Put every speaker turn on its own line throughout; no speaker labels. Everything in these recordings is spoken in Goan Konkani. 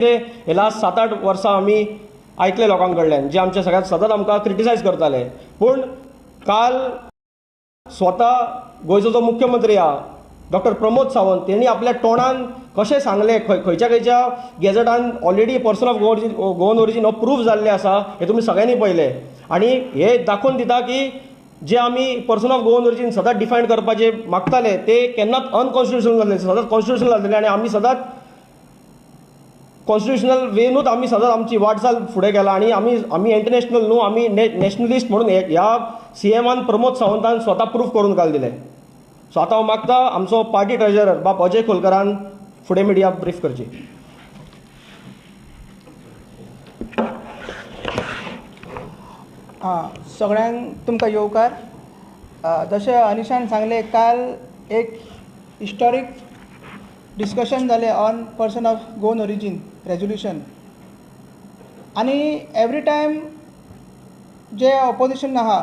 कितें हे लास्ट 7-8 वर्सां आमी आयकले लोकां कडल्यान जे आमचे सगळ्यात सदांच आमकां क्रिटिसायज करताले. पूण काल स्वता गोंयचो जो मुख्यमंत्री आहा डॉक्टर प्रमोद सावंत तेणी आपल्या तोंडान कशें सांगलें, खंयच्या खंयच्या गॅझेटान already person of Goan origin हो प्रूफ जाल्लें आसा हें तुमी सगळ्यांनी पळयलें. आनी हे दाखोवन दिता की जे आमी पर्सन ऑफ गोवन ओरिजीन सदांच डिफायन करपाचे मागताले ते केन्नाच अनकॉन्स्टिट्युशनल जाल्ले, सदांच कॉन्स्टिट्युशनल जाल्ले. आनी आमी सदांच कॉन्स्टिट्युशनल वेनूच आमी सदांच आमची वाटचाल फुडें गेला. आनी आमी आमी एंटी नॅशनल न्हू, आमी नॅशनलिस्ट म्हणून ह्या सीएमान प्रमोद सावंतान स्वता प्रूफ करून काल दिलें. सो आतां हांव मागता आमचो पार्टी ट्रेजरर बाब अजय खोलकरान फुडें मिडिया ब्रीफ करची.
सगळ्यांक तुमकां येवकार. जशें अनिशान सांगलें, काल एक हिस्टॉरीक डिस्कशन जालें on person of Goan origin resolution. आनी एवरी टायम जे ऑपोजिशन आहा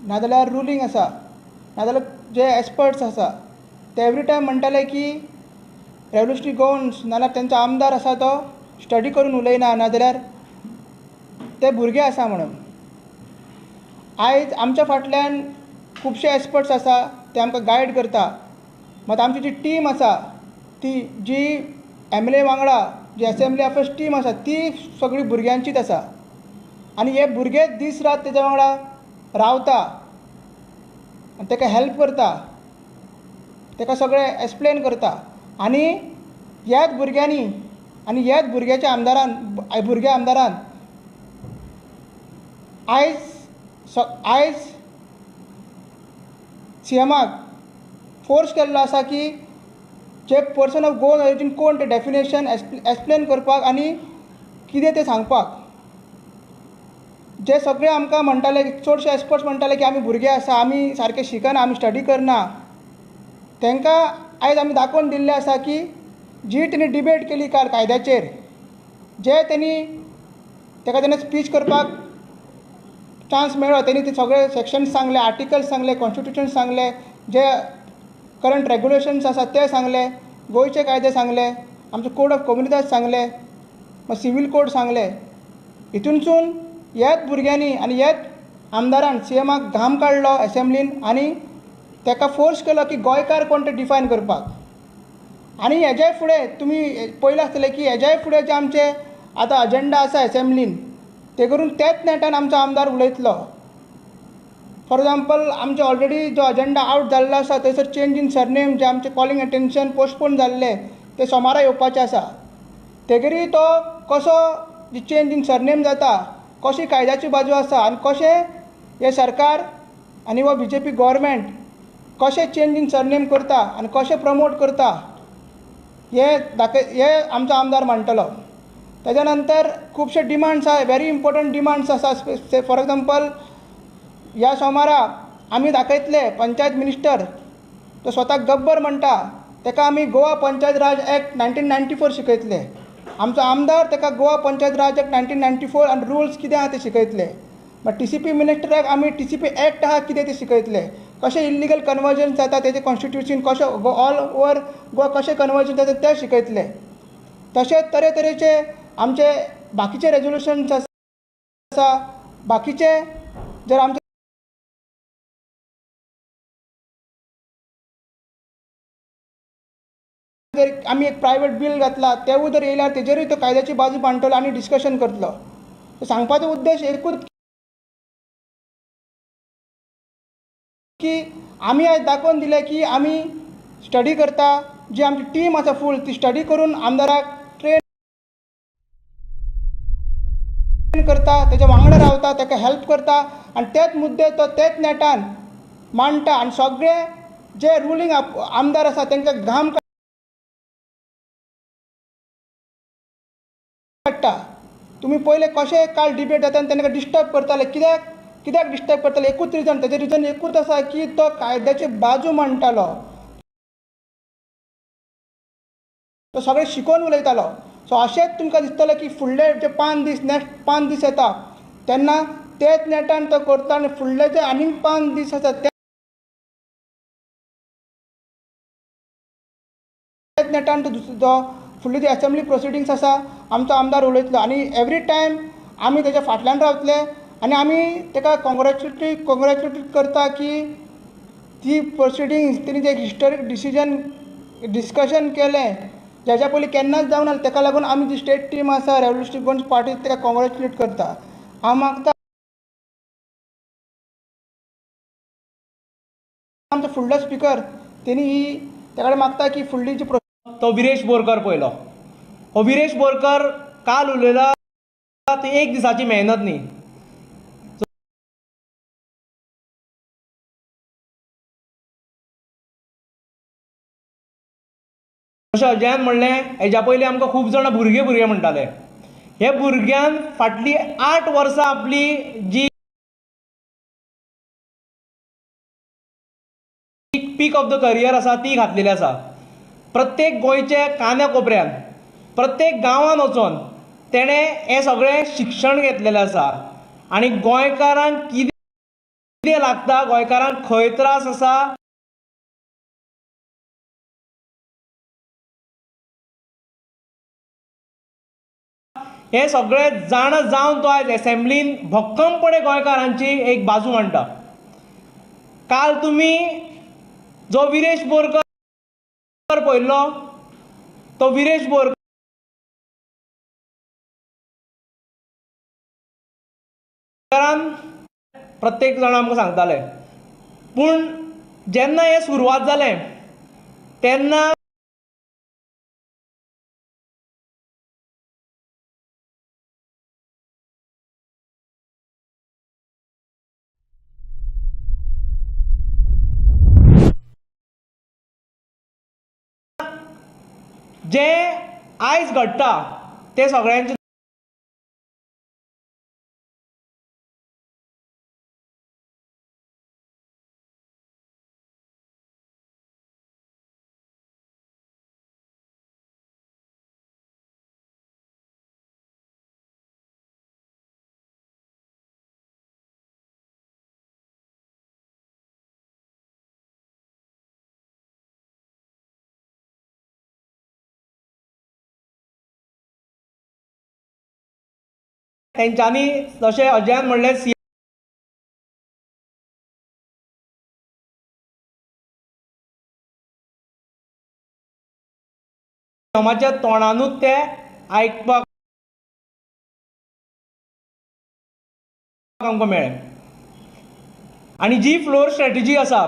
नाजाल्यार रुलींग आसा नाजाल्यार जे एक्सपर्ट्स आसा ते एवरी टायम म्हणटाले की रेवल्युशनरी गोवन्स नाजाल्यार तेंचो आमदार आसा तो स्टडी करून उलयना नाजाल्यार ते भुरगे आसा म्हणून. आयज आमच्या फाटल्यान खुबशे एक्सपर्ट्स आसा ते आमकां गायड करता. मात आमची जी टीम आसा ती जी एम एल ए वांगडा जी एसेंब्ली अफेर्स टीम आसा ती सगळी भुरग्यांचीच आसा. आनी हे भुरगे दीस रात तेज्या वांगडा रावता आनी तेका हेल्प करता, तेका सगळें एक्सप्लेन करता. आनी ह्याच भुरग्यांनी आनी ह्याच भुरग्याच्या आमदारान भुरग्या आमदारान आयज सीएमाक फोर्स केल्लो आसा की जे पर्सन ऑफ गोवन ओरिजीन कोण ते डेफिनेशन एक्सप्लेन करपाक आनी कितें तें सांगपाक. जे सगळे आमकां म्हणटाले, चडशे एक्सपर्ट्स म्हणटाले की आमी भुरगे आसा, आमी सारके शिकना, आमी स्टडी करना, तांकां आयज आमी दाखोवन दिल्लें आसा की जी तेणी डिबेट केली काल कायद्याचेर, जे तेणी ताका तेन्ना स्पीच करपाक चान्स मेळ्ळो, तेणी ते सगळे सेक्शन्स सांगले, आर्टिकल्स सांगले, कॉन्स्टिट्युशन सांगले, जे करंट रेगुलेशन्स आसा ते सांगले, गोंयचे कायदे सांगले, आमचे कोड ऑफ कोमुनिदाद सांगले, मागीर सिवील कोड सांगले. हितूनसून ह्याच भुरग्यांनी आनी ह्याच आमदारान सीएमाक घाम काडलो एसेंब्लीन आनी ताका फोर्स केलो की गोंयकार कोण ते डिफायन करपाक. आनी हेज्याय फुडें तुमी पळयलां आसतलें की हेज्याय फुडें जे आमचे आतां अजेंडा आसा एसेंब्लीन ते करून त्याच नेटान आमचो आमदार उलयतलो. फॉर एग्जाम्पल आमचे ऑलरेडी जो अजेंडा आवट जाल्लो आसा थंयसर चेंज इन सरनेम जे आमचे कॉलिंग अटेन्शन पोस्टपोन जाल्ले ते सोमारा येवपाचे आसा. तेगेरूय तो कसो चेंज इन सरनेम जाता, कशी कायद्याची बाजू आसा आनी कशें हें सरकार आनी हो बीजेपी गव्हर्मेंट कशें चेंज इन सरनेम करता आनी कशें प्रमोट करता हें दाखय, हें आमचो आमदार मांडटलो. ताच्या नंतर खुबशे डिमांड्स आसा, व्हेरी इम्पोर्टंट डिमांड्स आसा. फॉर एग्जाम्पल ह्या सोमारा आमी दाखयतले पंचायत मिनिस्टर तो स्वताक गब्बर म्हणटा ताका आमी गोवा पंचायत राज एक्ट 1994 शिकयतले. आमचो आमदार ताका गोवा पंचायत राज एक्ट 1994 आनी रुल्स कितें आहा ते शिकयतले. मागीर टीसीपी मिनिस्टराक आमी टीसीपी एक्ट आहा कितें तें शिकयतले, कशें इल्लिगल कन्वर्जन जाता तेजें कॉन्स्टिट्युशन कशें ऑल ओवर गोवा कशें कन्वर्जन जाता तें शिकयतले. तशेंच तरेतरेचे आमचे बाकीचे रेजोल्युशन्स आसा, बाकीचे जर आमचे जर आमी एक प्रायवेट बील घातला तेवूय जर येयल्यार तेजेरूय तो कायद्याची बाजू मांडटलो आनी डिस्कशन करतलो. सांगपाचो उद्देश एकूच की आमी आयज दाखोवन दिलें की आमी स्टडी करता, जी आमची टीम आसा फूल ती स्टडी करून आमदाराक ट्रेन करता, तेच्या वांगडा रावता, ताका हेल्प करता आनी तेच मुद्दे तो तेच नेटान मांडटा आनी सगळे जे रुलींग आमदार आसा तांकां घाम काडटा. तुमी पयले कशें काल डिबेट जाता आनी तांकां डिस्टर्ब करताले, कित्याक कित्याक डिस्टर्ब करताले? एकूच रिजन, तेजें रिजन एकूच आसा की तो कायद्याची बाजू मांडटालो, तो सगळें शिकोवन उलयतालो. सो अशेंच तुमकां दिसतलें की फुडले जे 5 दीस, नेक्स्ट 5 दीस येता तेन्ना तेच नेटान तो करता आनी फुडले जे आनीक 5 दीस आसा तेच नेटान तो दुसरो फुडली जी एसेंब्ली प्रोसिडींग्स आसा आमचो आमदार उलयतलो आनी एवरी टायम आमी तेज्या फाटल्यान रावतले आनी आमी ताका कॉंग्रेच्युलेट करता की ती प्रोसिडींग्स तेणी जे हिस्टोरीक डिसिजन डिस्कशन केलें ज्याच्या पयलीं केन्नाच जावना, ताका लागून आमी जी स्टेट टीम आसा रेवोल्युशनरी गोवन्स पार्टी ताका कॉंग्रेच्युलेट करता. हांव मागता आमचो फुडलो स्पिकर तेणी ही त्या कडेन मागता की फुडली जी
तो विरेश बोरकर पयलो. हो विरेश बोरकर काल उलयला ती एक दिसाची मेहनत न्ही. जशें अजयान म्हणलें, हेज्या पयलीं आमकां खूब जाणां भुरगे भुरगे म्हणटाले. हे भुरग्यान फाटलीं 8 वर्सां आपली जी पीक ऑफ the career आसा ती घातलेली आसा. प्रत्येक गोंयच्या कान्या कोपऱ्यान, प्रत्येक गांवान वचोन तेणें हें सगळें शिक्षण घेतलेलें आसा आनी गोंयकारांक कितें लागता, गोंयकारांक खंय त्रास आसा हें सगळें जाणा जावन तो आयज एसेंब्लीन भक्कमपणे गोंयकारांची एक बाजू मांडटा. काल तुमी जो विरेश बोरकर पळयल्लो तो विरेश बोरकरान प्रत्येक जाण आमकां सांगताले, पूण जेन्ना हें सुरवात जालें तेन्ना जे आयज घडटा ते सगळ्यांचे तेंच्यांनी जशें अजयान म्हणलें सी एमाच्या तोंडानूच ते आयकपाक आमकां मेळ्ळें. आनी जी फ्लोर स्ट्रॅटेजी आसा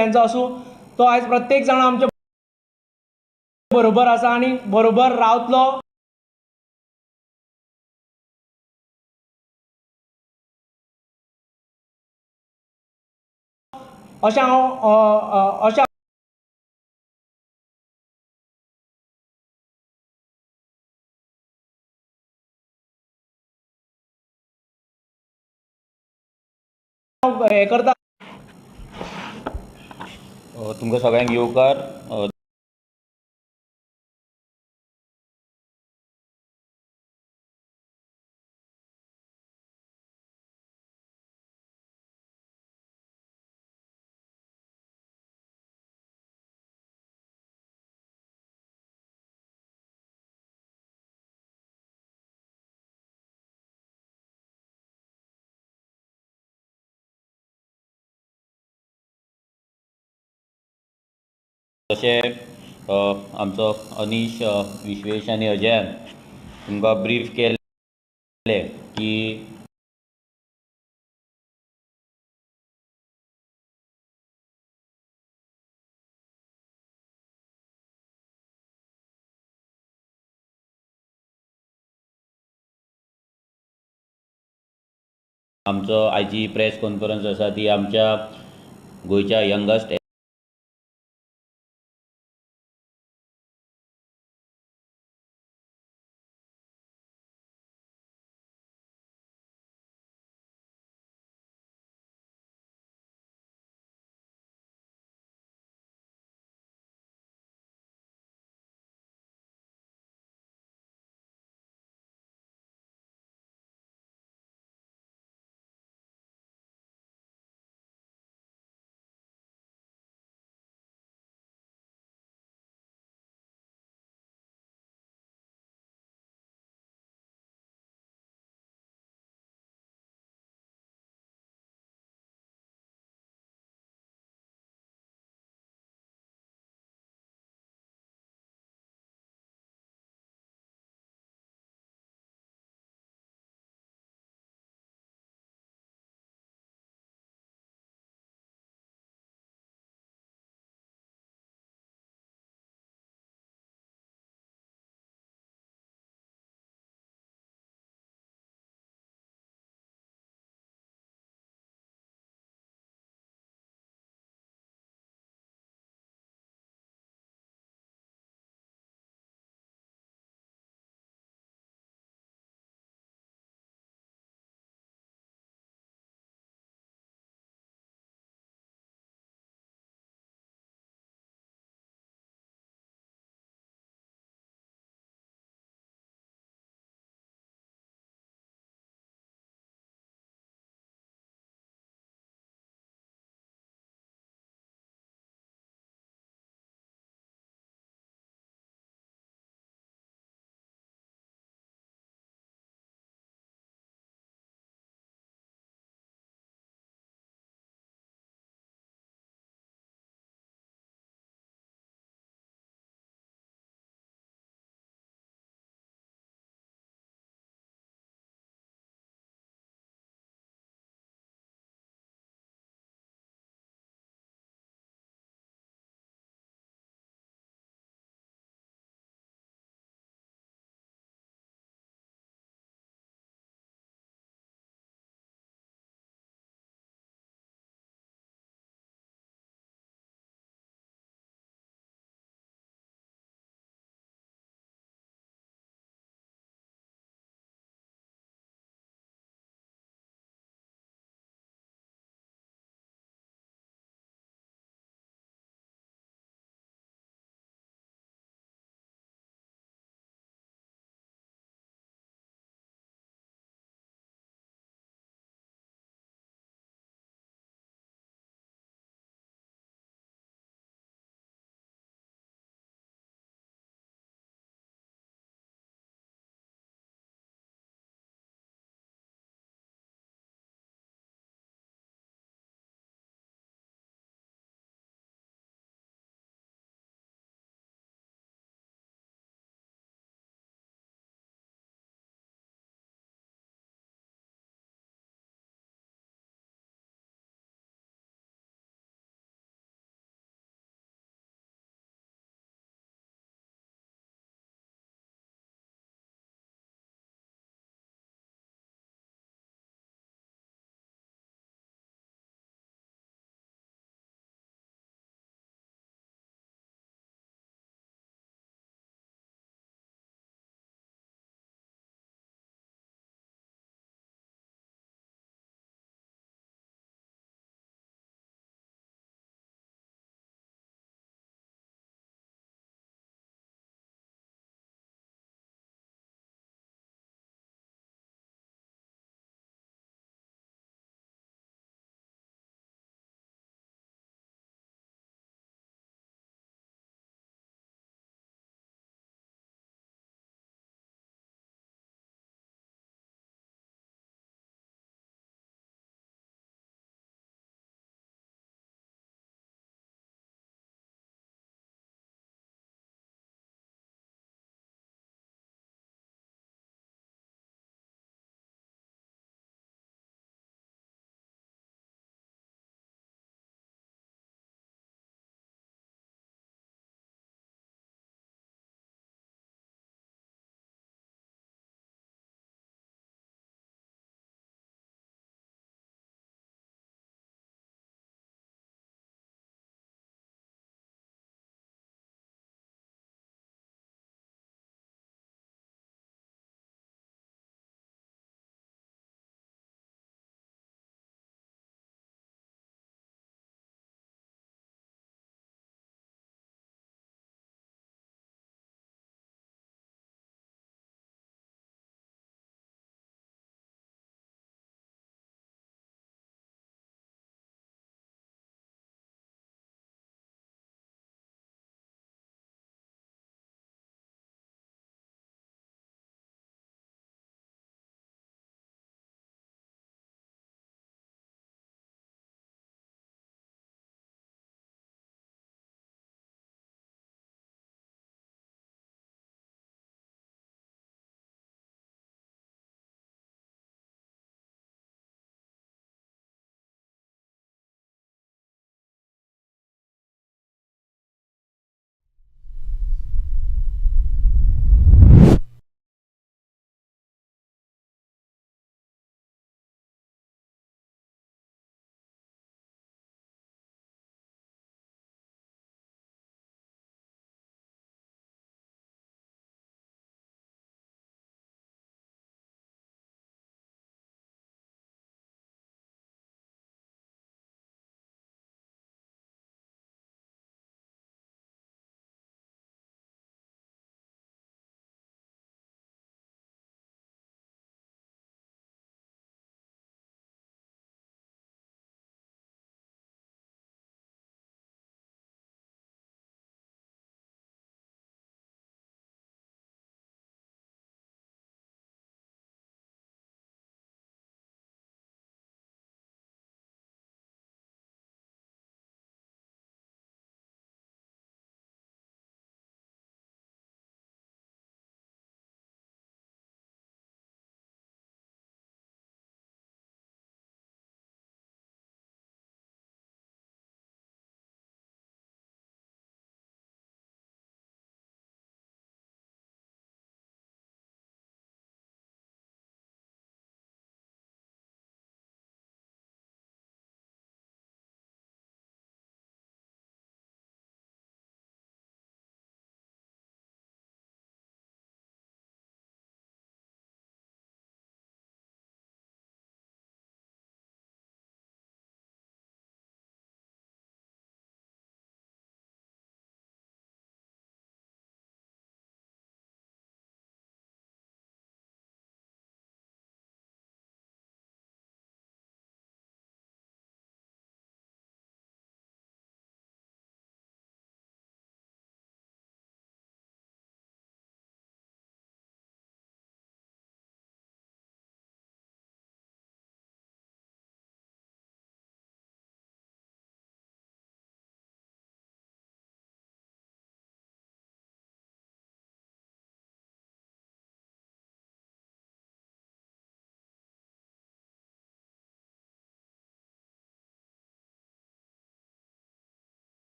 तेंचो आसूं, तो आयज प्रत्येक जाण आमच्या बरोबर आसा आनी बरोबर रावतलो. अशें हांव अशें हांव हें करता.
तुमकां सगळ्यांक येवकार. तशें आमचो अनीश, विश्वेश आनी अजयान तुमकां ब्रीफ केलें की आमचो आयची प्रेस कॉन्फरन्स आसा ती आमच्या गोंयच्या यंगस्ट